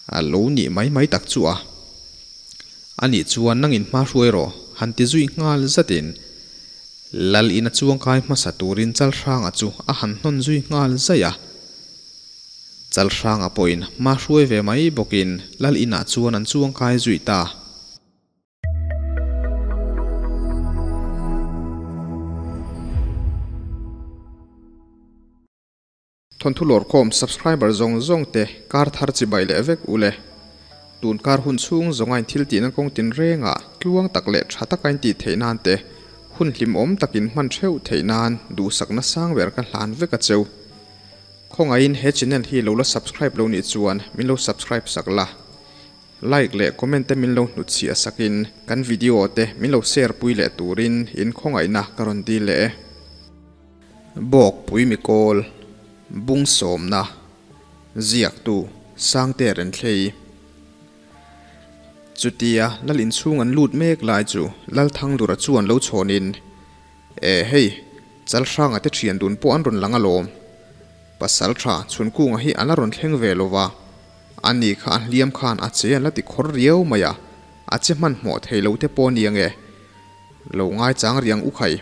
A lo nih mai mai tak chu a. Anih chuan nangin hma hruai rawh, han ti zui nghal zatin Lal ina chuangkai hmasa turin Chalhranga chu a han hnawn zui nghal zaih a. Chalhranga pawhin hma hruai ve mai bawkin Lal inah chuan an chuangkai zui ta. Thawnthu lawrkhawm subscriber zawng zawng te kar thar chibai leh vek u le. Tun kar hun chhung zawnga in thil tihna kawng tin rengah tluang tak leh tha taka in tih theih nan te hun hlimawm takin hman theuh theih nan duhsakna sang ber ka hlan vek a cheu. Khawngaihin he channel hi lo la subscribe lo nih chuan min lo subscribe sak la. Like leh comment te min lo hnutchhiah sakin kan video te min lo share pui leh turin in khawngaihna ka rawn dil leh e. Bawkpui mikawl, bung sawmna, ziaktu Sangte Renthlei. Chutia Lal inchhung an lut mek lai chu Lal Thangdura chuan lo chhawnin, E hei, Chalhranga te thian dun pawh an rawn lang alawm. Pasal tha Chhunkunga hi a la rawn thleng ve lova. Ani kha a hliam khan a che a la ti khawr riau mai a, a che hmanhmawh thei lo te pawh nia nge. Lo ngaichang riang u khai.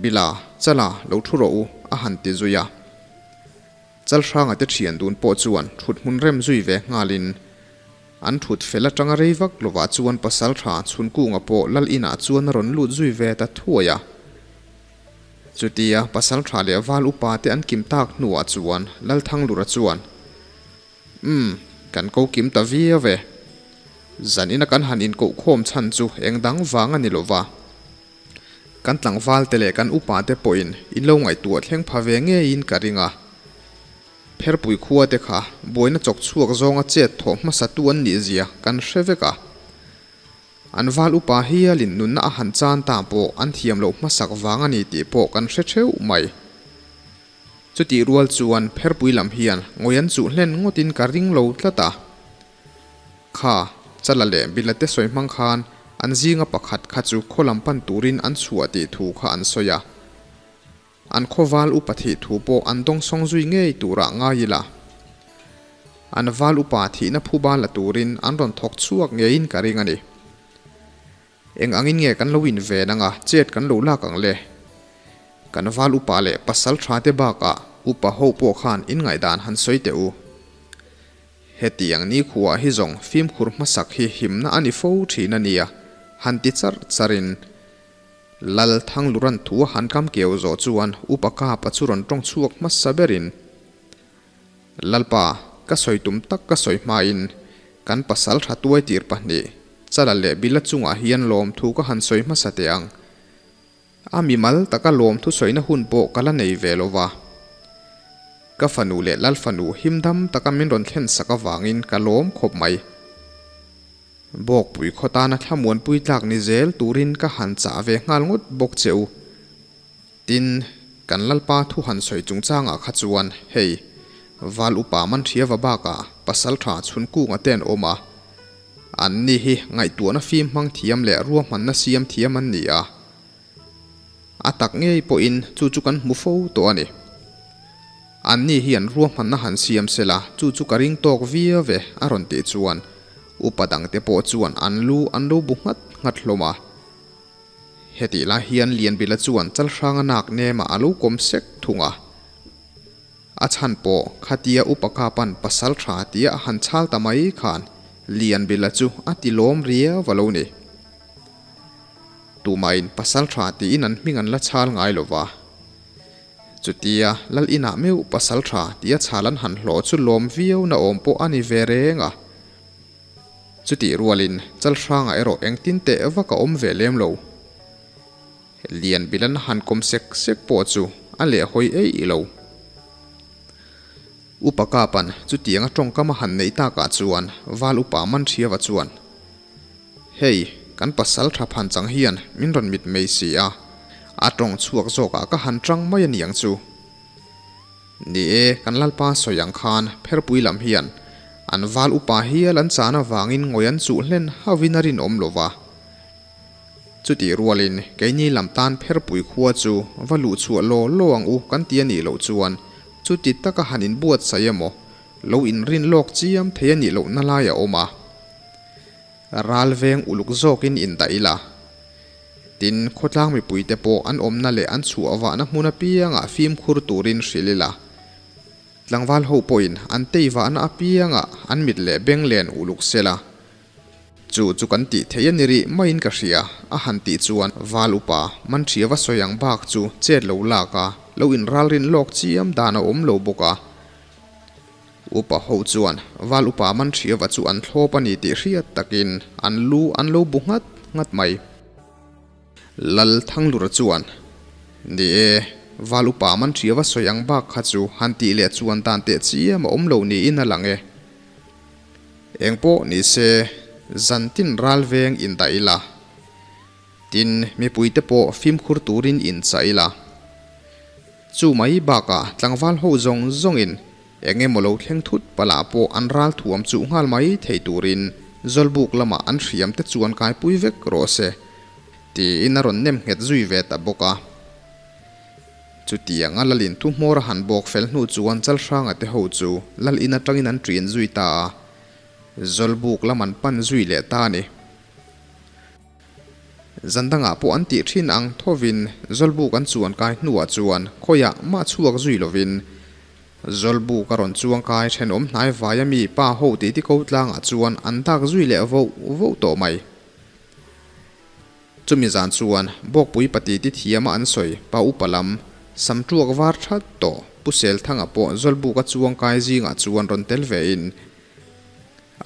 Bila, Chala, lo thu rawh u, a han ti zui a. Chalhranga te thian dun pawh chuan thut hmun rem zui ve nghalin an thut fel atanga rei vak lovah chuan pasaltha Chhunkunga pawh lal inah chuan a rawn lut zui ve ta thuai a. Chutia pasaltha leh val upa te an kim tak hnuah chuan Lalthanglura chuan, Umm, kan ko kim ta viau e. Zanina kan han inkohkhawm chhan chu eng dang vang a ni lova. Kan tlangval te leh kan upa te pawhin in lo ngaihtuah thleng pha ve ngeiin ka ring a. Pherpui khua te kha buaina chawk chhuak zawnga chet thawh hmasa tu an nih zia kan hre vek a. An val upa hialin nunna a han chan ta pawh an thiam loh hmasak vang a ni tih pawh kan hre theuh mai. Chutih rual chuan pherpui lam hian ngawi an chuh hlen ngawtin ka ring lo tlat a. Kha, Chala leh Bila te sawi hmang khan an zinga pakhat kha chu khaw lam pan turin an chhuah tih thu kha an sawi a. An khaw val upa thih thu pawh an dawngsawng zui ngei turah ngai ila. An val upa thihna phuba la turin an rawn thawk chhuak ngeiin ka ring a ni. Eng angin nge kan lo inven anga chet kan lo lak ang le? Kan val upa leh pasal tha te bakah upa ho pawh khan inngaihdan han sawi teh u. Hetiang nikhua hi zawng fimkhur hmasak hi himna a ni fo thin a nia, han ti charh charhin Lal Thangluran thu a han kam keu zawh chuan upa Kapa chu rawn tawng chhuak hmasa berin, Lalpa, ka sawi tum tak ka sawi hmain kan pasal tha tuai tir pahnih, Chala leh Bila chungah hian lawmthu ka han sawi hmasa teh ang. A mimal taka lawmthu sawina hun pawh ka la nei ve lo va. Ka fanu leh Lal fanu himdam taka min rawn thlen sak avangin ka lawm khawp mai. Bawkpui khaw tana thlamuanpui tlak ni zel turin ka han chah ve nghal ngawt bawk che u. Tin, kan Lalpa thu han sawi chungchangah kha chuan, hei, Val upa man hria va bakah pasal tha chhun kunga te an awm a. An ni hi ngaihtuahna fim hmang thiam leh ruahmanna siam thiam an ni a. A tak ngei pawhin chu chu kan hmu fo tawh a ni. An ni hian ruahmanna han siam sela chu chu ka ring tawk viau ve a rawn tih chuan upa dangte pawh chuan an lu an lo bu nghat nghat hlawm a. Hetih lai hian Lianbila chuan Chalhranga nak nemah a lo kawm sek thung a. A chhan pawh khatia Upa Kapan pasal tha tia a han chhal ta mai khan Lianbila chu a ti lawm riau a lo ni. Tumahin pasal tha tiin an hming an la chhal ngai lo va. Chutia Lal inah meuh pasal tha tia chhal an han hlawh chu lawm viau na awm pawh a ni ve reng a. Chutih rualin Chalhrangah erawh engtin teh vak a awm ve lem lo. Lianbilan han kawm sek sek pawh chu a lehhawi eih lo. Upa Kapan chutianga tawngkam a han neih takah chuan Val Upa Manhriava chuan, Hei, kan pasal tha phan chang hian min rawn mit mai si a, a tawng chhuak zawkah ka han tang mai a niang chu. Ni e, kan Lalpa sawi ang khan pherpui lam hian an val upa hial an chan avangin ngawi an chuh hlen hauhin a rinawm lo va. Chutih rualin keini lam tan pherpui khua chu va luh chhuah law law ang u kan ti a nih loh chuan chuti taka han inbuatsaih emaw, lo inrin lawk chiam thei a nih lohna lai a awm a. Ral veng uluk zawkin indah ila. Tin, khawtlang mipuite pawh an awmna leh an chhuah vahna hmun apiangah fimkhur turin hrilh ila. Tlangval ho pawhin an tei vahna apiangah an mit leh beng len uluk sela. Chu chu kan tih theih a ni rih maiin ka hria, a han tih chuan Val upa Manthria va sawi ang bak chu chet lo lak a, lo inralrin lawk chiam dan a awm lo bawk a. Upa ho chuan Val upa Manthria va chu an thlawp a ni tih hriat takin an lu an lo bu nghat nghat mai. Lal Thanglura chuan, Ni e, Val upa Manthria va sawi ang bak kha chu han tih leh chuan dan teh chiam a awm lo niin a lang e. Eng pawh ni se, zan tin ral veng indah ila. Tin, mipuite pawh fimkhur turin inchah ila. Chu mai bakah tlangval ho zawng zawngin eng emaw lo thleng thut palah pawh an ral thuam chuh nghal mai thei turin Zawlbuk lamah an hriam te chuan kaipui vek rawh se, tiin a rawn nem nghet zui ve ta bawk a. Chutianga Lalin thu hmawr a han bawk fel hnu chuan Chalhranga te ho chu Lal in atangin an ṭin zui ta a, Zawlbuk lam an pan zui leh ta a ni. Zan dangah pawh an tih ṭhin ang thovin Zawlbuk an chuan kai hnuah chuan khawiah mah chhuak zui lovin Zawlbuk a rawn chuang kai ṭhenawm hnai vaia mi pa ho titi ko tlangah chuan an dak zui leh voh voh tawh mai. Chumi zan chuan Bawkpui pati ti thiama an sawi pa upa lam sam tuak var that tawh Pu Selthanga pawh Zawlbuka chuang kai zingah chuan rawn tel ve in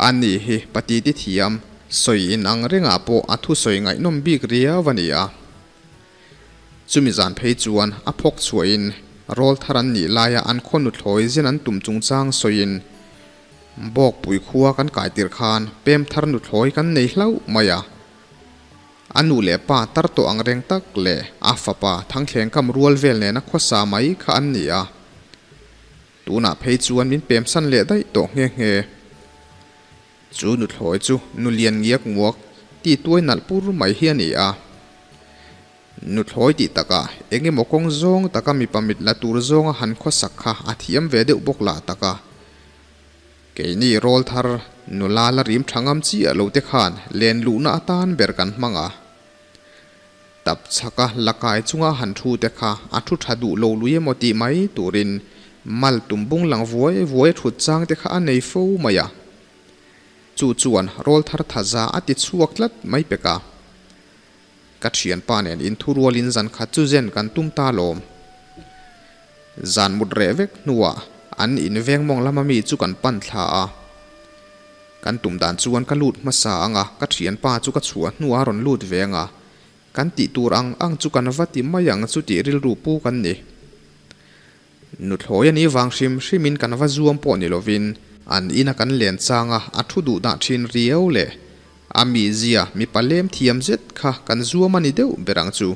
a ni hi pati ti thiam sawi in ang rengah pawh a thusawi ngaihnawm bik riau a ni a. Chumi zan phei chuan a phawk chhuahin rawl thar an nih laia an khaw nuthlawi zen an tum chungchang sawiin Bawkpui khua kan kai tirh khan pem thar nuthlawi kan nei hlauh mai a. A nu leh pa tar tawh ang reng tak leh a fapa Thangthleng kam rual vel nena khawsa mai kha an ni a. Tunah phei chuan min pemsan leh daih tawh nghe nghe. Chu nuthlawi chu nu lian ngiak nguak ti tuai nalh pur mai hi a ni a. Nuthlawi tih takah eng emaw kawng zawng taka mipa mit la tur zawnga han khawsak kha a thiam ve deuh bawk lah tak a. Keini rawl thar nula la rim tha ngam chiah lo te khan len luhna atan ber kan hmang a. Tap chhaka la kai chunga han thu te kha a thu tha duh lo lui emaw tih mai turin mal tum bung lang vuai vuai a thut chang te kha a nei fo mai a. Chu chuan rawl thar tha za a ti chhuak tlat mai pek a. Ka thianpa nen inthurualin zan khat chu zen kan tum ta lawm. Zan mut reh vek hnuah an in veng mawng lama mi chu kan pan thla a. Kan tum dan chuan ka lut hmasa ang a, ka thianpa chu ka chhuah hnuah a rawn lut ve ang a. Kan tih tur ang ang chu kan va ti mai ang chu tih rilru pu kan ni. Nuthlawi a nih vang hrim hrimin kan va zuam pawh ni lovin an ina kan len changa a thu duh dah thin riau leh a mizia mipa lem thiam zet kha kan zuam a ni deuh ber ang chu.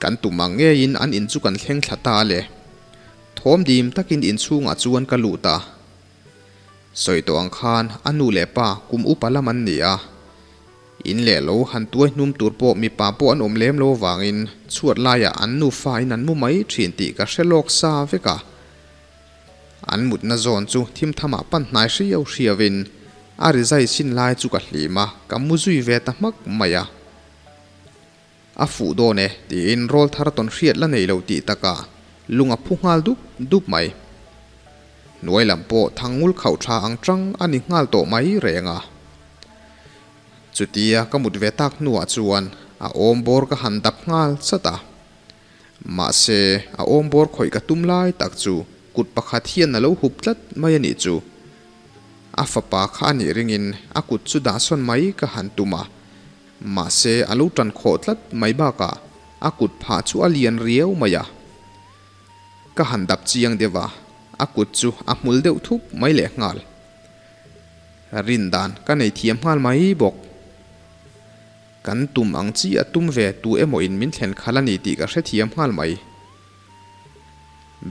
Kan tum ang ngeiin an in chu kan thleng thla ta le. Thawm dim takin inchhungah chuan ka lut a. Sawi tawh ang khan a nu leh pa kum upa lam an ni a. In leh lo han tuai hnum tur pawh mipa pawh an awm lem lo avangin chhuat laiah an nufa in an mu mai thin tih ka hre lawk sa vek a. An mutna zawn chu thim thamah pan hnai hriau hriauin a rizai sin lai chu ka hlim a, ka mu zui ve ta hmak mai a. A fuh dawn e, tiin rawl thar tawn hriat la nei lo tih takah lung a phu nghal dup dup mai. Hnuai lam pawh thangngul khauh tha ang tang a ni nghal tawh mai reng a. Chutia ka mut ve tak hnuah chuan a awm bawr ka han dap nghal chat a. Mahse, a awm bawr khawih ka tum lai tak chu kut pakhat hian a lo hup tlat mai a nih chu. A fapa kha a nih ringin a kut chu dahsawn mai ka han tum a. Mahse, a lo tan khawh tlat mai bakah a kut phah chu a lian riau mai a. Ka han dap chiang deuh a, a kut chu a hmul deuh thup mai leh nghal. Rin dan ka nei thiam nghal mai bawk. Kan tum ang chi a tum ve tu emaw in min thlen khalh a ni tih ka hrethiam nghal mai.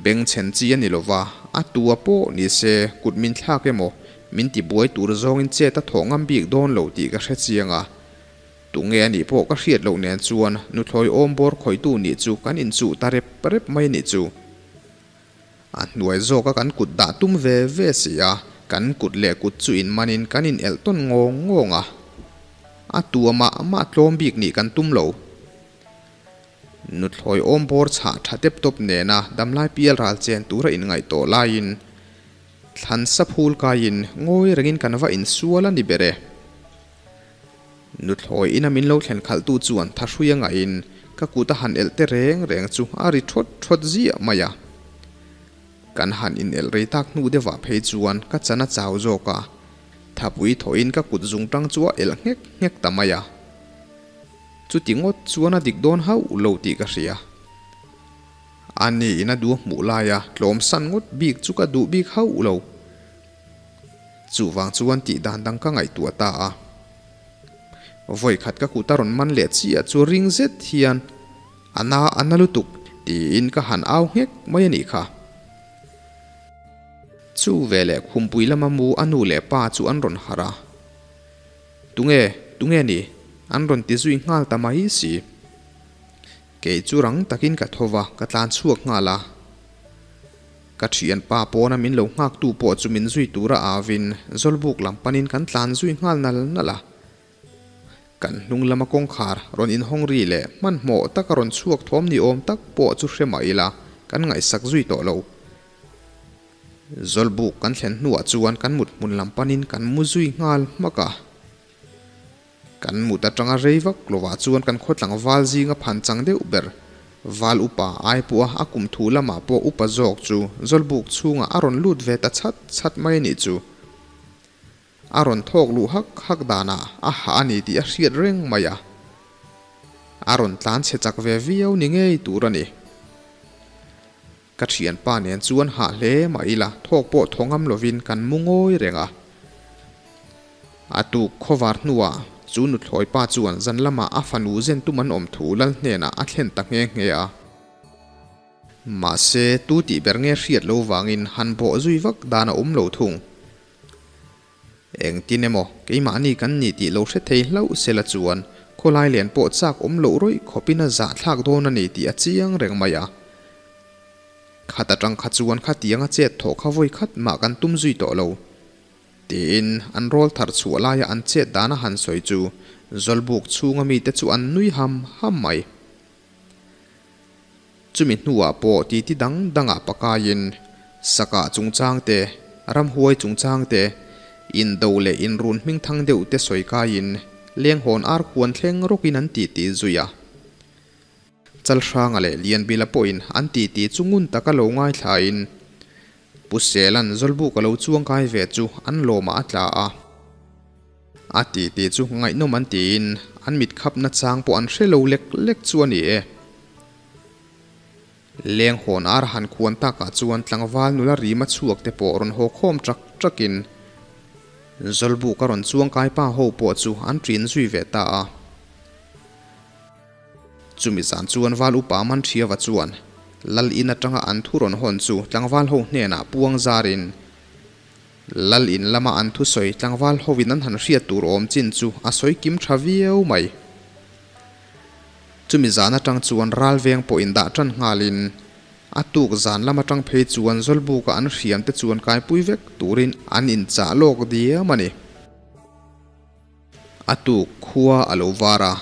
Bengchhen chi a ni lova, a tu a pawh ni se kut min thlak emaw min ti buai tur zawngin chet a thawh ngam bik dawn lo tih ka hre chiang a. Tunge a nih pawh ka hriat loh nen chuan nuthlawi awm bawr khawihtu nih chu kan inchuh ta rep rep mai nih chu. A hnuai zawka kan kut dah tum ve ve si a, kan kut leh kut chu inmanin kan in elh tawn ngawng ngawng a. A tua mah mah tlawm bik nih kan tum lo. Nuthlawi awm bawr chhah tha tep tawp nena damlai pial ral chen tura inngaih tawh laiin thlan sa phul kaiin ngawi rengin kan va insual a ni ber e. Nuthlawi ina min lo thlen khalhtu chuan thahrui a ngaihin ka kut a han elh te reng reng chu a ri thawt thawt ziah mai a. Kan han inelh rei tak hnu deuhah phei chuan ka chan a chau zawk a, thapui thawhin ka kut zungtang chu a elh nghek nghek ta mai a. Chuti ngawt chuan a dik dawn hauh lo tih ka hria. A ni in a duh hmuh laia tlawm san ngawt bik chu ka duh bik hauh lo. Chuvang chuan tih dan dang ka ngaihtuah ta a. Vawi khat ka kut a rawn man leh chiah chu ring zet hian a na a na lutuk tiin ka han au nghek mai a nih kha. Chu veleh khumpui lama mu a nu leh pa chu an rawn harh a. Tunge, tunge ni? An rawn ti zui nghal ta mai si. Kei chu rang takin ka tho va, ka tlan chhuak nghal a. Ka thianpa pawna min lo nghaktu pawh chu min zui tura avin Zawlbuk lam panin kan tlan zui nghal nal nal a. Kan hnung lama kawngkhar rawn inhawng ri leh hmanhmawh taka rawn chhuak thawm ni awm tak pawh chu hre mah ila kan ngaihsak zui tawh lo. Zawlbuk kan thlen hnuah chuan kan mut hmun lam panin kan mu zui nghal hmak a. Kan mut atanga rei vak lovah chuan kan khawtlang val zinga phan chang deuh ber val upa ai pawha a kum thu lamah pawh upa zawk chu Zawlbuk chhungah a rawn lut ve ta chhat chhat mai a nih chu. A rawn thawk luh hak hak danah a hah a ni tih a hriat reng mai a. A rawn tlan chhe chak ve viau ni ngei tur a ni. Ka thianpa nen chuan hah hle mah ila thawk pawh thaw ngam lovin kan mu ngawi reng a. A tuk khawvar hnuah chu nuthlawi pa chuan zan lamah a fanu zen tum an awm thu lal hnenah a thlen ta nghe nghe a. Mahse, tu tih ber nge hriat lo vangin han bawh zui vak dan a awm lo thung. Engtin emaw, keimahni kan ni tih lo hre thei hlauh sela chuan khawlai len pawh chak awm loh rawih khawpin a zahthlak dawn a ni tih a chiang reng mai a. Khat atang kha chuan khatiang a chet thawh kha vawi khat mah kan tum zui tawh lo. Tiin an rawl thar chhuah laia an chet dan a han sawi chu Zawlbuk chhunga mite chu an nui ham ham mai. Chumi hnuah pawh titi dang dangah pakaiin Saka chungchang te, ramhuai chungchang te, indo leh inrun hmingthang deuh te sawi kaiin lenghawn ar khuan thleng rawkin an titi zui a. Chalhranga leh Lianbila pawhin an titi chu ngun taka lo ngaithlain Pu Sela'n Zawlbuk a lo chuangkai ve chu an lawmah a tla a. A titi chu ngaihnawm an tiin an mit khap nachang pawh an hre lo lek lek chu a ni e. Lenghawn ar han khuan takah chuan tlangval nula rima chhuak te pawh rawn haw khawm ṭak ṭakin Zawlbuk a rawn chuangkai pa ho pawh chu an ṭin zui ve ta a. Chumi zan chuan val upa Manṭhiava chuan Lal in aṭanga an thu rawn hawn chu tlangval ho hnenah puang zarin Lal in lama an thusawi tlangval hovin an han hriat tur awm chin chu a sawi kim tha viau mai. Chumi zan atang chuan ralveng pawh indah tan nghalin a tuk zan lam atang phei chuan Zawlbuka an hriam te chuan kaipui vek turin an inchah lawk diam a ni. A tuk khua a lo var a,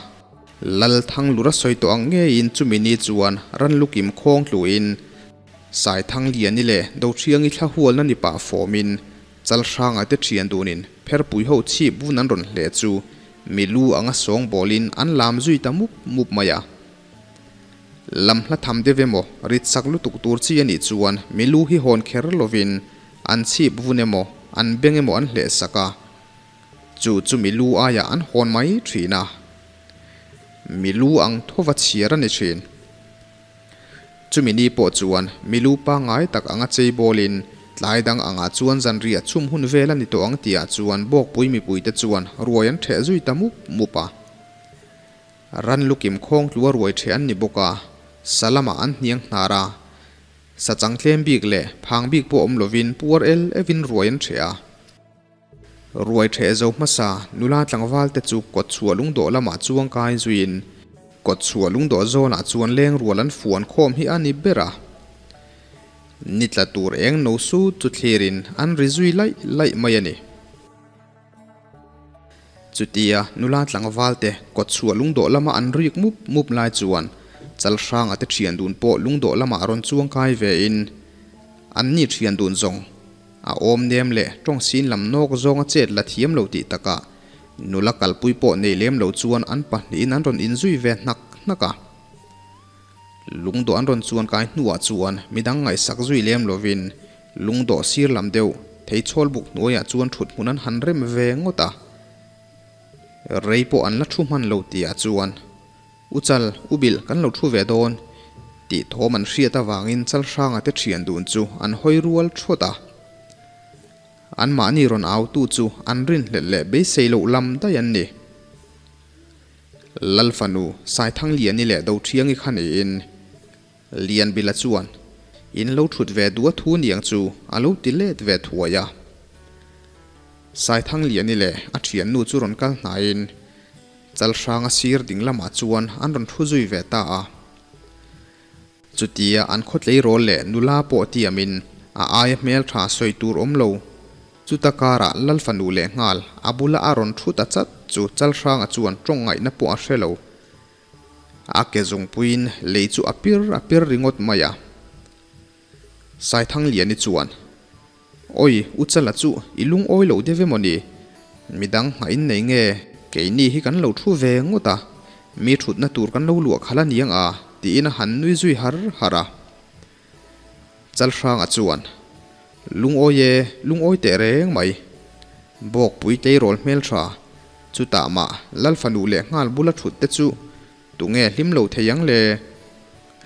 Lal Thanglura sawi tawh ang ngeiin chumi ni chuan Ranlukim khawng tluin Saithangliani leh Doṭhiangi thla hualna ni pah fawmin Chalhranga te ṭhian dunin pherpui ho chhip vun an rawn hleh chu mi lu anga sawng bawlin an lam zui ta mup mup mai a. Lam hla tham deuh emaw rit sak lutuk tur chi a nih chuan mi lu hi hawn kher lovin an chhip vun emaw an beng emaw an hleh sak a. Chu chu mi lu aiah an hawn mai thin a, mi lu ang thova chhiar a ni thin. Chumi ni pawh chuan mi lu pangngai tak anga chei bawlin tlai dang angah chuan zanriah chhum hun vel a ni tawh ang tihah chuan Bawkpui mipuite chuan ruai an ṭheh zui ta mup mup a. Ran lukim khawng tlua ruai ṭheh an ni bawk a, sa lamah an hniang hnar a, sa chang tlem bik leh phang bik pawh awm lovin puar el evin ruai an ṭheh a. Ruai ṭheh zo hmasa nula tlangval te chu kawtchhuah lungdawh lamah chuang kai zuiin kawtchhuah lungdawh zawnah chuan leng rual an fuan khawm hi a ni ber a. Ni tla tur eng no sut chu thlirin an ri zui laih laih mai a ni. Chutia nula tlangval te kawtchhuah lungdawh lama an rik mup mup lai chuan Chalhranga te thian dun pawh lungdawh lamah rawn chuang kai ve in an ni thian dun zawng a awm nem leh tawng sin lam nawk zawnga chet la thiam lo tih takah nula kalpui pawh nei lem lo chuan an pahnihin an rawn inzui ve hnak hnak a. Lungdawh an rawn chuan kai hnuah chuan midang ngaihsak zui lem lovin lungdawh sir lam deuh theichhawl buk hnuaiah chuan thut hmun an han rem ve ngawt a. Rei pawh an la thu hman lo tihah chuan U Chal, U Bilh kan lo thu ve dawn tih thawm an hriat avangin Chalhranga te thian dun chu an hawi rual thawt a. Anmahni rawn autu chu an rinhlelh leh beisei loh lam daih an ni. Lal fanu Saithangliani leh Dothiangi kha niin Lianbila chuan in lo thut ve duh a thu niang chu a lo ti let ve thuai a. Saithangliani leh a thiannu chu rawn kal hnaiin Chalhranga sir ding lamah chuan an rawn thu zui ve ta a. Chutia an khaw tleirawl leh nula pawh tiamin a aia hmeltha sawi tur awm lo. Chuta karah Lal fanu leh nghal a bula a rawn thu ta chat chu Chalhranga chuan tawng ngaihna pawh a hre lo. A ke zungpuiin lei chu a pir a pir ringawt mai a. Saithangliani chuan, Awi, U Chala chu i lungawi lo deuh emaw ni? Midang nghah in nei nge? Keini hi kan lo thu ve ngawt a, mi thutna tur kan lo luah khalh a niang a, tiin a han nui zui har har a. Chalhranga chuan, Lungawi e, lungawi teh reng mai. Bawkpui tleirawl hmeltha, chutah mah Lal fanu leh nghal bula thut te chu Tunge hlim lo thei ang le?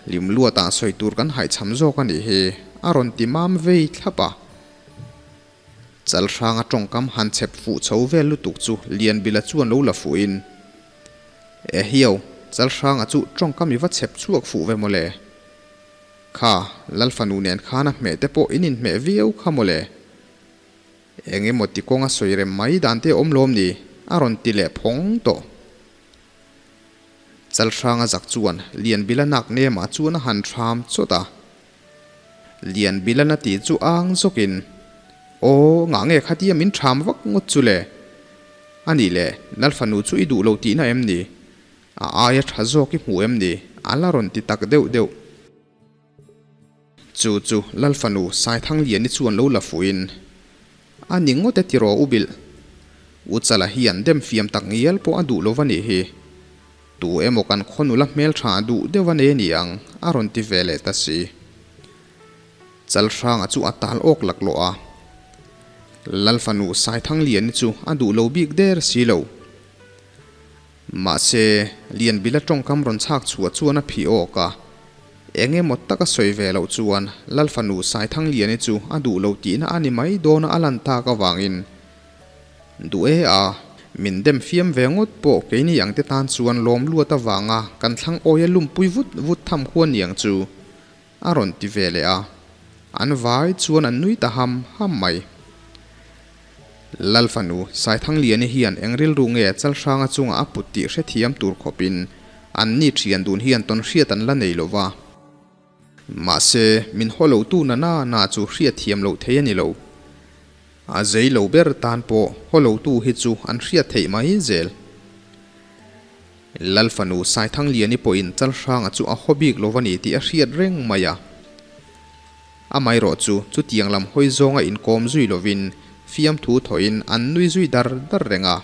Hlim luatah sawi tur kan haihchham zawk a nih hi, a rawn ti mam vei thlap a. Chalhranga tawngkam han chhep fuh chho vel lutuk chu Lianbila chuan lo la fuhin, E hiau, Chalhranga chu tawngkam i va chhep chhuak fuh ve mawle. Kha, Lalfanu nen khan a hmeh te pawh in inhmeh viau kha mawle. Eng emaw ti kawnga sawi rem mai dan te awm lawm ni? a rawn ti leh phawng tawh. Chalhranga zak chuan Lianbila nak nemah chuan a han hram chawt a. Lianbilan a tih chu ang zawkin, Aw, ngah nge khatia min hram vak ngawt chu le? A nih le, Lalfanu chu i duh lo tihna em ni? A aia tha zawk i hmu em ni? A la rawn ti tak deuh deuh. Chu chu Lalfanu Saithangliani chuan lo la fuhin, A ni ngawt e tiraw u Bilh? U Chala hian dem fiam tak ngial pawh a duh lo va nih hi. Tu emaw kan khaw nula hmeltha a duh deuh a nei a ni ang, a rawn ti ve leh ta si. Chalhranga chu a tal awk laklawh a. Lalfanu Saithangliani chu a duh lo bik der si lo. Mahse, Lianbila tawngkam rawn chhak chhuah chuan a phih awk a. Eng emaw tak a sawi ve loh chuan Lal fanu Saithangliani chu a duh lo tihna a ni mai dawna a lan tak avangin duh e a, min dem fiam ve ngawt pawh keini ang te tan chuan lawm luat avanga kan thlang awia lumpui vut vut tham khuan niang chu a rawn ti ve leh a, an vai chuan an nui ta ham ham mai. Lal fanu Saithangliani hian eng rilru nge Chalhranga chunga a put tih hrethiam tur khawpin an ni thian dun hian tawn hriat an la nei lo va. Mahse, min haw lo tu na na na chu hriatthiam loh thei a ni lo. A zei lo ber tan pawh haw lo tu hi chu an hriat theih mai zel. Lal fanu Saithangliani pawhin Chalhranga chu a haw bik lo va ni tih a hriat reng mai a. Amaherawh chu chutiang lam hawi zawnga inkawm zui lovin fiamthu thawhin an nui zui dar dar reng a.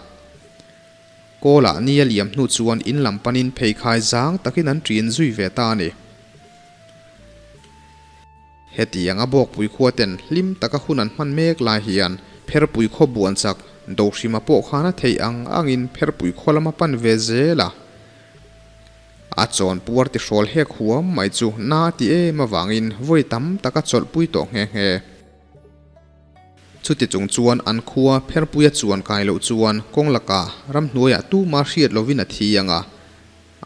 Kawlah ni a liam hnu chuan in lam panin pheikhai zang takin an ṭin zui ve ta a ni. Hetiang a Bawkpui khua ten hlim taka hun an hman mek lai hian Pherpui khaw buan chak Dohrima pawh khan a theih ang angin Pherpui khaw lam a pan ve zel a. A chawn puar ti hrawl hek huam mai chu na a ti em avangin vawi tam tak a chawlhpui tawh nghe nghe. Chuti chung chuan an khua Pherpuia chuan kai loh chuan kawng lakah ramhnuaiah tuma hriat lovin a thi ang a.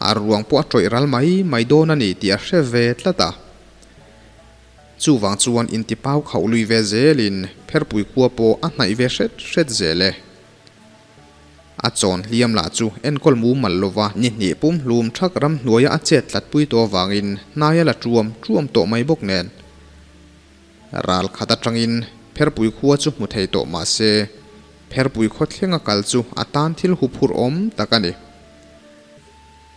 A ruang pawh a tawih ral mai mai dawn a ni tih a hre ve tlat a. Chuvang chuan intipau khauh lui ve zelin Pherpui khua pawh a hnaih ve hret hret zel e. A chawn hliam lah chu enkawl mumal lova ni hnih pum hlum thak ramhnuaia a chet tlatpui tawh avangin hnai a la tuam tuam tawh mai bawk nen. Ral khat atangin Pherpui khua chu hmu thei tawh mah se, Pherpui khaw thlenga kal chu a tan thil huphurh awm tak a ni.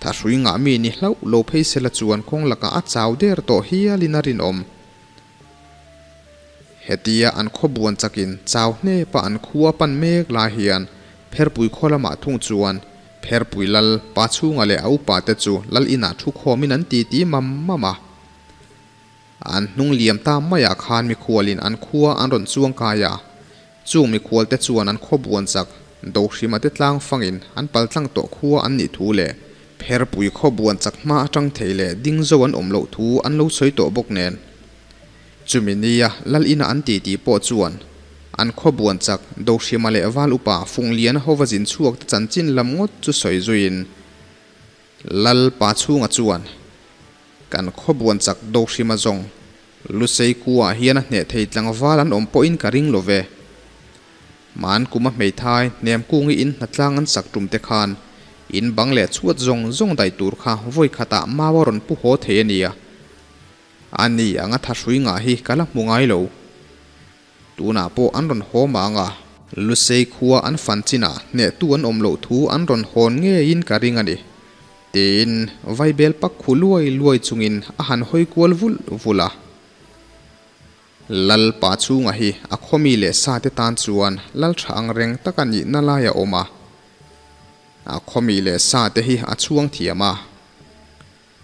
Thahrui ngah mi ni hlauh lo phei sela chuan kawng lakah a chau der tawh hialin a rinawm. Hetia an khaw buan chakin chau hnepa an khua pan mek lai hian Pherpui khaw lamah thung chuan Pherpui lal pa chhunga leh a upa te chu lal inah thu khawmin an titi mam mam a. An hnung liam ta maiah khan mikhualin an khua an rawn chuang kai a, chung mikhual te chuan an khaw buan chak Dohrima te tlang fangin an pal tlang tawh khua an nih thu leh Pherpui khaw buan chak hma atang thei leh ding zo an awm loh thu an lo sawi tawh bawk nen. Chumi nia lal ina an titi pawh chuan an khaw buan chak Dohrima leh Val upa Fungliana hova zin chhuak te chanchin lam ngawt chu sawi zuiin Lal pa chhunga chuan kan khaw buan chak Dohrima zawng Lusei khuaah hian a hneh thei tlangval an awm pawhin ka ring lo ve. Hman kuma hmeithai hnemkungi in hnatlang an sak tum te khan in bang leh chhuat zawng zawng daih tur kha vawi khatah mau a rawn pu haw thei a nia. A ni anga thahrui ngah hi ka la hmu ngai lo. Tunah pawh an rawn haw mang a. Lusei khua an fan chinah hnehtu an awm loh thu an rawn hawn ngeiin ka ring a ni. Tiin vaibel pak khu luai luai chungin a han hawi kual vulh vulh a. Lal pa chhunga hi a khawmi leh sa te tan chuan lal tha ang reng tak a nihna lai a awm a. A khawmi leh sa te hi a chhuang thiam a.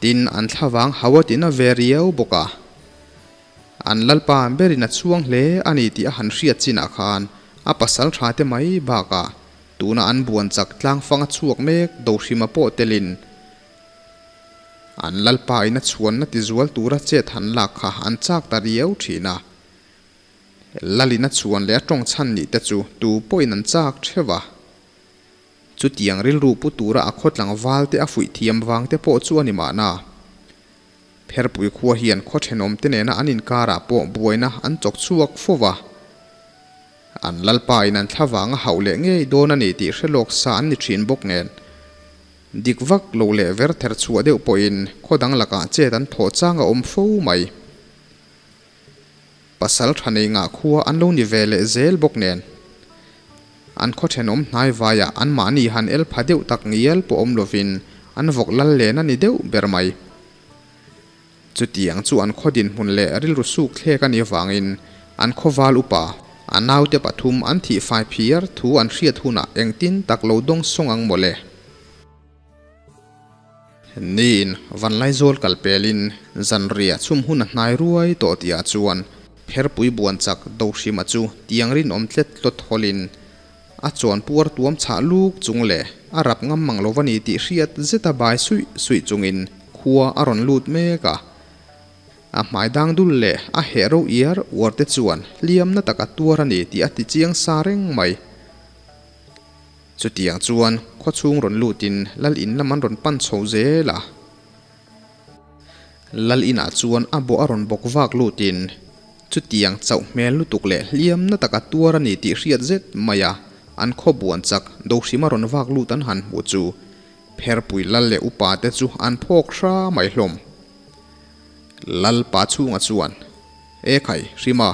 Tin, an thlavang hau a tina ve riau bawk a. An lalpa berin a chhuang hle a ni tih a han hriat chinah khan a pasal tha te mai bakah tuna an buan chak tlangfang a chhuak mek Dohrima pawh telin An lalpa in a chhuanna tizual tura chet han lak kha an chak ta riau thin a. Lalin a chhuan leh a tawng chhan nih te chu tu pawhin an chak theuh a. Chutiang rilru pu tura a khaw tlangval te a fuih thiam vang te pawh chu a ni mahna. Pherpui khua hian khaw thenawm te nena an inkarah pawh buaina an chawk chhuak fo va. An lalpa in an thlavang a hauh leh ngei dawn a ni tih hre lawk sa an ni thin bawk nen. Dik vak lo leh ver ther chhuah deuh pawhin khaw dang lakah chet an thawh chang a awm fo mai. Pasal tha nei ngah khua an lo ni ve leh zel bawk nen. An khaw thenawm hnai vaiah anmahni han el pha deuh tak ngial pawh awm lovin an vawk lal len a ni deuh ber mai. Chutiang chu an khaw dinhmun leh rilru suk thlek a nih avangin an khaw val upa, a naute pathum an thih fai phiar thu an hriat hunah engtin tak lo dawng sawng ang mawle. Niin Vanlaizawl kal pelin zanriah chhum hun a hnai ruai tawh tihah chuan Pherpui buan chak Dohrima chu tiang rinawm tlet tlawt hawlin A chuan puar tuam chhah luk chung leh a rap ngam mang lo va ni tih hriat zeta bai suih suih chungin khua a rawn lut mek a. A hmai dang dul leh a heh ro iar uar te chuan hliamna taka tuar a ni tih a ti chiang sa reng mai. Chutiang chuan khaw chhung rawn lutin lal in lam an rawn pan chho zel a. Lal inah chuan a bawh a rawn bawk vak lutin chutiang chauh hmel lutuk leh hliamna taka tuar a ni tih hriat zet mai a, an khaw buan chak Dohrima rawn vak lut an han hmuh chu Pherpui lal leh upa te chu an phawk hra mai hlawm. Lal pa chhunga chuan, E khai, Hrima,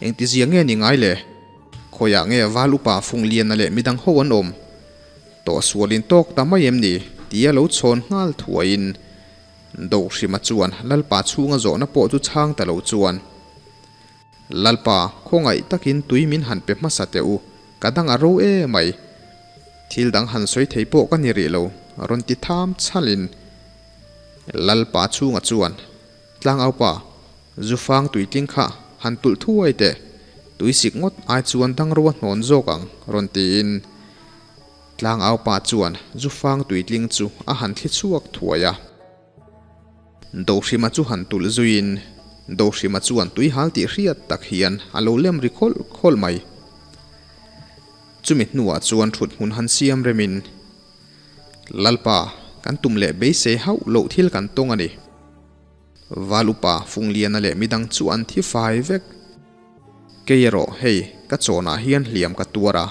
engtizia nge ni ngai le? Khawiah nge val upa Fungliana leh midang ho an awm? Tawhsualin tawk ta mai em ni? tia lo chhawn nghal thuaiin Dohrima chuan Lalpa chhunga zawhna pawh chu chhang ta lo chuan, Lalpa, khawngaih takin tui min han pe hmasa teh u, ka dang a ro e mai. Thil dang han sawi thei pawh ka ni rih lo, rawn ti tham chhalin Lalpa chhunga chuan, Tlangaupa, zufang tuitling kha han tulh thuai teh, tuisik ngawt ai chuan dangro a hnawn zawk ang, rawn tiin Tlangaupa chuan zufang tuitling chu a han thli chhuak thuai a. Dohrima chu han tulh zuiin Dohrima chuan tuihal tih hriat tak hian a lo lem ri khawlh khawlh mai. Chumi hnuah chuan thut hmun han siam remin, Lalpa, kan tum leh beisei hauh loh thil kan tawng a ni. Val upa Fungliana leh midang chu an thi fai vek. Kei erawh hei ka chawnah hian hliam ka tuar a,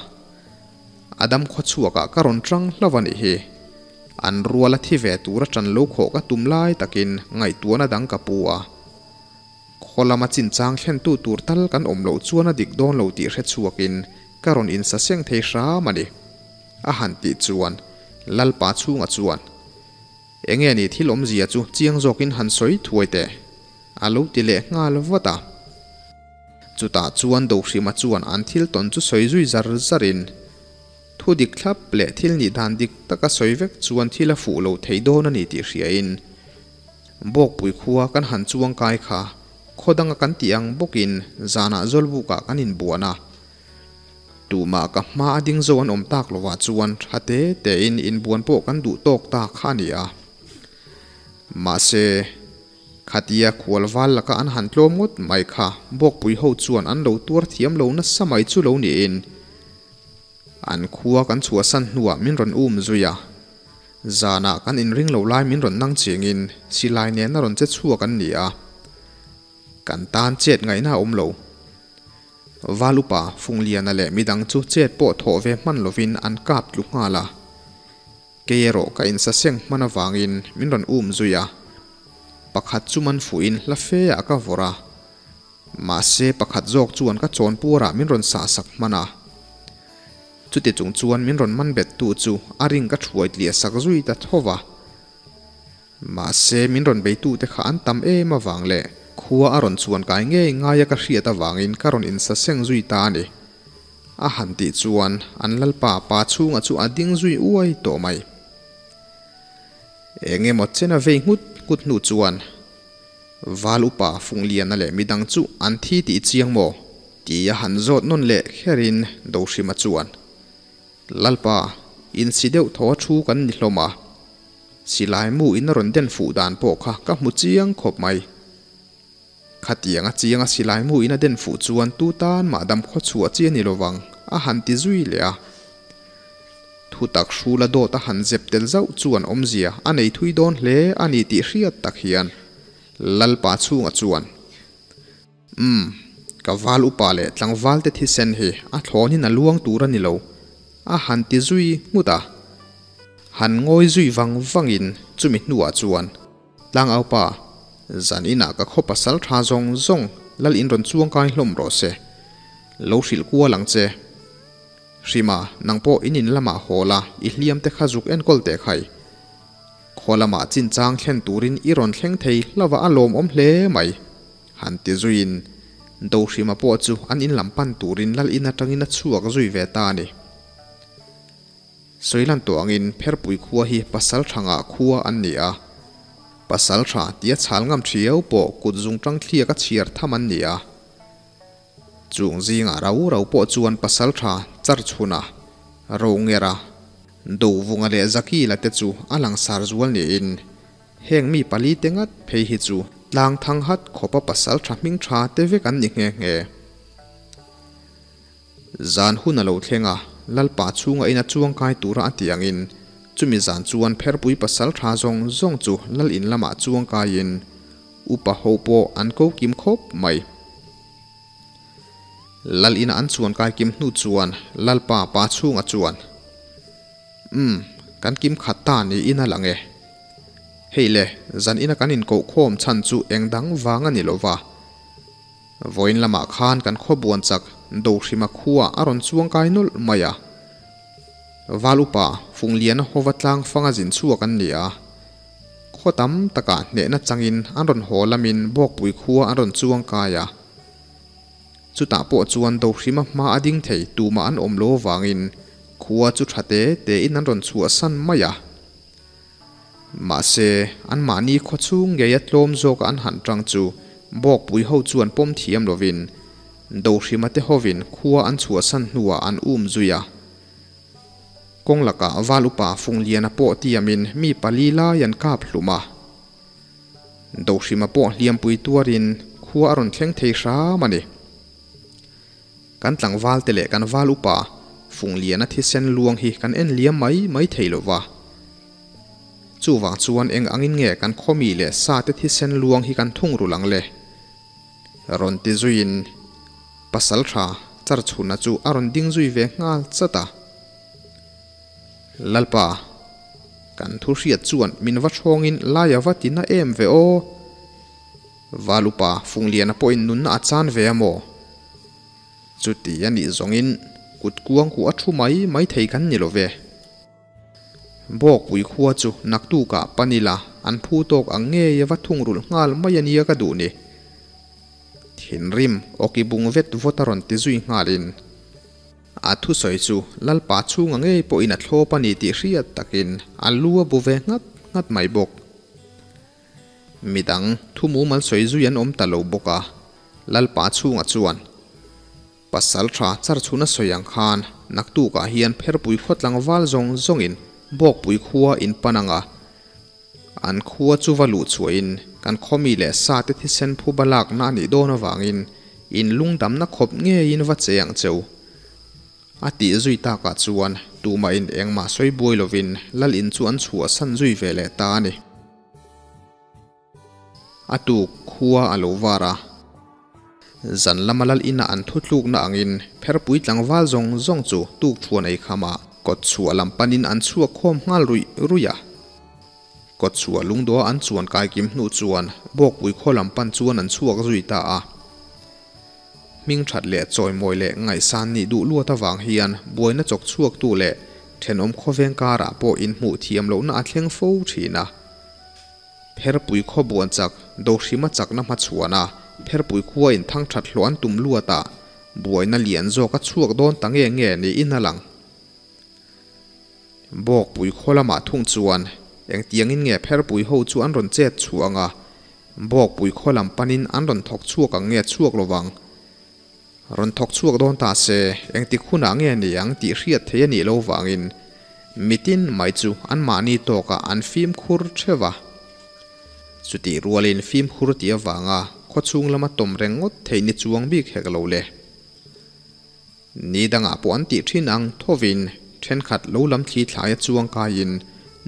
a dam khaw chhuakah ka rawn tang hlauh a nih hi. An ruala thi ve tura tan lo khawh ka tum lai takin ngaihtuahna dang ka pu a. Khaw lama chinchang thlentu tur tal kan awm loh chuan a dik dawn lo tih hre chhuakin ka rawn insaseng thei hram a ni. A han tih chuan Lalpa chhunga chuan, Enge ni thil awmzia chu chiang zawkin han sawi thuai teh, a lo ti leh nghal vat a. Chutah chuan Dohrima chuan an thil tawn chu sawi zui zar zarin, Thu dik thlap leh thil nih dan dik taka sawi vek chuan thil a fuh lo thei dawn a ni tih hriain, Bawkpui khua kan han chuang kai kha khaw danga kan tih ang bawkin zanah Zawlbukah kan inbuan a. Tumah ka hma a ding zo an awm tak lovah chuan tha te tein inbuan pawh kan duh tawk ta kha a ni a. Mahse, khatia khual val laka an han tlawm ngawt mai kha Bawkpui ho chuan an lo tuar thiam lo nasa mai chu lo niin an khua kan chhuahsan hnuah min rawn um zui a. Zanah kan inring lo lai min rawn nang chengin silai nena rawn che chhuak an ni a. Kan tan chet ngaihna a awm lo. Val upa Fungliana leh midang chu chet pawh thawh ve hman lovin an kap tlu nghal a. Kei erawh ka insaseng hman avangin min rawn um zui a. Pakhat chu man fuhin hla fe ah ka vawrh a. Mahse pakhat zawk chuan ka chawnpuarah min rawn sahsak hman a. Chuti chung chuan min rawn man bettu chu a ring ka thuai tliah sak zui ta tho va. Mahse, min rawn beitute kha an tam em avang leh khua a rawn chuan kai ngei ngaia ka hriat avangin ka rawn insaseng zui ta a ni. A han tih chuan an lalpa pa chhunga chu a ding zui uai tawh mai. Eng emaw chen a vei nghut nghut hnu chuan Val upa Fungliana leh midang chu an thi tih chiang maw? Tia han zawt nawn leh kherin Dohrima chuan Lalpa, insi deuh thaw a thu kan ni hlawm a. Silai mu in a rawn den fuh dan pawh kha ka hmu chiang khawp mai. Khatiang a chiang a silai mu in a den fuh chuan tu tan mah dam khaw chhuah chi a ni lovang a han ti zui leh a. Thu tak hrula dawt a han zep tel zauh chuan awmzia a nei thui dawn hle a ni tih hriat tak hian Lalpa chhungah chuan Umm, ka val upa leh tlangval te thisen hi a thlawnin a luang tur a ni lo, a han ti zui nghut a. Han ngawi zui vang vangin chumi hnuah chuan, Tlangaupa, zan inah ka khaw pasal tha zawng zawng lal in rawn chuang kai hlawm rawh se. Lo hrilh kual ang che. Hrima, nang pawh in in lamah haw la, i hliam te kha zuk enkawl teh khai. Khaw lamah chinchang thlen turin i rawn thleng thei hlauh a a lawmawm hle mai. Han ti zuiin, Dohrima pawh chu an in lam pan turin lal in atangin a chhuak zui ve ta a ni. Sawilan tawh angin Pherpui khua hi Pasaltha ngah khua an ni a. Pasaltha tia chhal ngam thiau pawh kut zungtang thliak a chhiar tham an ni a. Chung zingah rau rau pawh chuan Pasaltha Charchhuna, Rongera, Dovunga leh Zakila te chu a langsar zual niin Heng mi pali te ngat phei hi chu tlang thang hat khawpa pasal tha hming tha te vek an ni nghe nghe. Zan hun a lo thleng a, Lalpa chhunga ina chuang kai tura a tih angin chumi zan chuan pherpui pasal tha zawng zawng chu Lal in lamah chuang kaiin upa ho pawh an ko kim khawp mai. Lal ina an chuan kai kim hnu chuan Lalpa pa chhunga chuan. Umm, kan kim khat ta niin a lang e. Hei le, zan ina kan inkoh khawm chhan chu eng dang vang a ni lo va. Vawiin lamah khan kan khaw buan chak Dohrima khua a rawn chuang kai nawlh mai a. Val upa Fungliana hova tlang fanga zin chhuak an ni a. Khaw tam takah hnehna changin an rawn haw lamin Bawkpui khua an rawn chuang kai a. Chutah pawh chuan Dohrima hma a ding thei tumah an awm lo avangin khua chu tha te tein an rawn chhuahsan mai a. Mahse, anmahni khaw chhung ngei a tlawm zawka an han tang chu Bawkpui ho chuan pawm thiam lovin Dohrima te hovin khua an chhuahsan hnuah an um zui a. Kawng lakah Val upa Fungliana pawh tiamin mi pali lai an kap hlum a. Dohrima pawh hliampui tuarin khua a rawn thleng thei hram a ni. Kan tlangval te leh kan val upa Fungliana thisen luang hi kan en liam mai mai thei lo va. Chuvang chuan eng angin nge kan khawmi leh sa te thisen luang hi kan thung rul ang le? Rawn ti zuiin Pasaltha Charchhuna chu a rawn ding zui ve nghal chat a. Lalpa, kan thu hriat chuan min va thawngin lai a va ti na em ve aw. Valupa Fungliana pawhin nunna a chan ve a maw? Chuti a nih zawngin kut kuang kuh a thu mai mai thei kan ni lo ve. Bawkpui khua chu naktukah pan ila an phu tawk ang ngei a va thungrulh nghal mai a nia ka duh ni. Thinrim awki bung vet vawt a rawn ti zui nghalin a thusawi chu Lalpa chhunga ngei pawhin a thlawp a ni tih hriat takin a lu a bu ve nghat nghat mai bawk. Midang thu mumal sawi zui an awm ta lo bawk a, Lalpa chhunga chuan Pasal tha char chhun a sawi ang khan naktukah hian Pherpui khaw tlangval zawng zawngin Bawkpui khua in pan ang a, an khua chu va luh chhuahin kan khawmi leh sa te thisen phuba lakna a nih dawn avangin in lungdamna khawp ngeiin va che ang cheu. A tih zui takah chuan tumahin engmah sawi buai lovin Lal in chu an chhuahsan zui ve leh ta a ni. A tuk khua a lo var a. Zan lama lal ina an thutlukna angin Pherpui tlangval zawng zawng chu tuk thuan ei khamah kawt chhuah lam panin an chhuak khawm nghal ruih ruih a. Kawt chhuah lungdawha an chuan kaikim hnu chuan Bawkpui khaw lam pan chuan an chhuak zui ta a. Hming that leh chawimawi leh ngaihsan nih duh luat avang hian buaina chawk chhuaktu leh thenawm khawveng karah pawh inhmuh thiam lohna a thleng fo thin a. Pherpui khaw buan chak Dohrima chakna hmachhuan a, Pherpui khua in thang that hlawh an tum luat a, buaina lian zawk a chhuak dawn ta nge nge niin a lang. Bawkpui khaw lamah thung chuan engtiangin nge Pherpui ho chu an rawn chet chhuah ang a, Bawkpui khaw lam panin an rawn thawk chhuak ang nge chhuak lovang? Rawn thawk chhuak dawn ta se, engtik hunah nge ni ang tih hriat thei a nih lo vangin mitin mai chu anmahni tawkah an fimkhur theuh a. Chutih rualin fimkhur tih avanga khawchhung lama tawm reng ngawt theih ni chuang bik hek lo le. Ni dangah pawh an tih thin ang thovin thenkhat lo lam thli thlaia chuang kaiin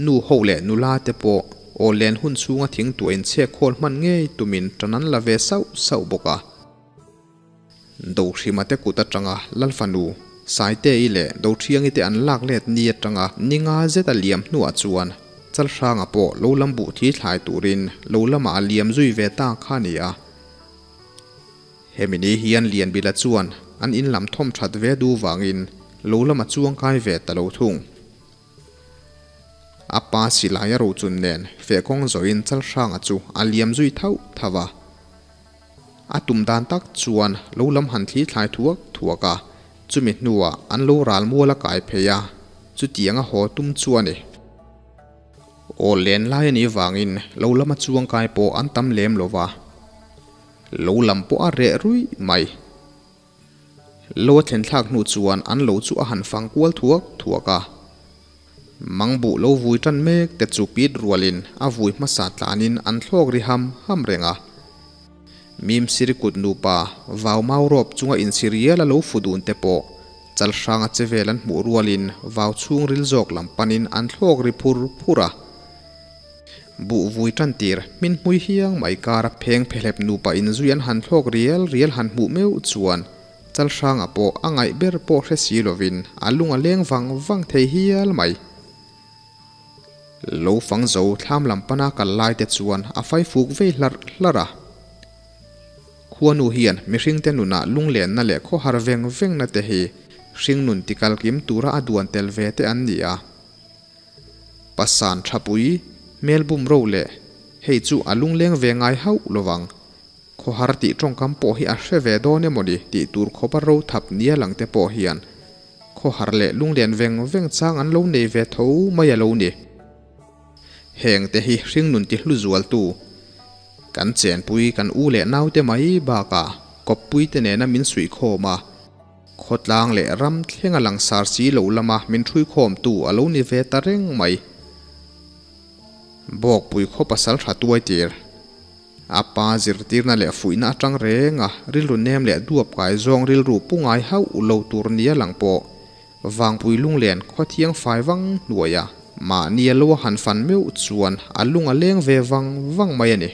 nu ho leh nula te pawh aw len hun chhunga thingtuah inchhek khawl hman ngei tumin tan an la ve sauh sauh bawk a. Dohrima te kut atanga Lalfanu, Saite-i leh Dothiangi te an lak let ni atanga ni nga zet a liam hnuah chuan Chalhranga pawh lo lam buh thli thlai turin lo lamah a liam zui ve ta kha a ni a. Hemi ni hian Lianbila chuan an in lam thawm that ve duh vangin lo lama chuang kai ve ta lo thung. A pa silai a rochun nen fehkawng zawhin Chalhranga chu a liam zui thauh thauh a. A tum dan tak chuan lo lam han thli thlai thuak thuak a, chumi hnuah an lo ral mual a kai phei a, chutiang a haw tum chu a ni. Aw len lai a nih vangin lo lama chuangkai pawh an tam lem lo va, lo lam pawh a reh ruih mai. Lo a thlen thlak hnu chuan an lo chu a han fang kual thuak thuak a. Mangbuh lo vui tan mek te chu pit rualin a vui hmasa tlanin an thlawk ri ham ham reng a. Mim Sirikut nupa vau mau rawp chunga insirial a lo fu dun te pawh Chalhranga che vel an hmuh rualin vau chhungril zawk lam panin an thlawk ri phur phur a. Buh vui tan tir hmin hmui hiang mai kara pheng phehlep nupa inzui an han thlawk rial rial han hmuh meuh chuan Chalhranga pawh a ngaih ber pawh hre si lovin a lung a leng vang vang thei hial mai. Lo fang zo thlam lam pana kal lai te chuan a fai fuk vei hlarh hlarh a. Khuanu hian mihringte nunah lunglenna leh khawhar veng vengna te hi hringnun tikalkim tura a duan tel ve te an ni a. Pasan thapui, hmel bum ro leh hei chu a lungleng ve ngai hauh lovang. Khawhar tih tawngkam pawh hi a hre ve dawn emawni tih tur khawpa ro thap nia lang te pawh hian khawhar leh lunglen veng veng chang an lo nei ve tho mai a lo ni. Heng te hi hringnun ti hlu zualtu kan chenpui kan u leh naute mai bakah kawppui te nena min suihkhawm a, Khawtlang leh ram thlenga langsar si lo lama min ṭhuikhawmtu a lo ni ve ta reng mai. Bawkpui khaw pasal ṭha tuai tir. A pa zirtirna leh fuihna aṭang reng a, rilru nem leh duap kai zawng rilru pu ngai hauh lo tur nia lang pawh Vangpui lunglen khaw thiang fai vang hnuaia mahnia lo a han fan meuh chuan a lung a leng ve vang vang mai a ni.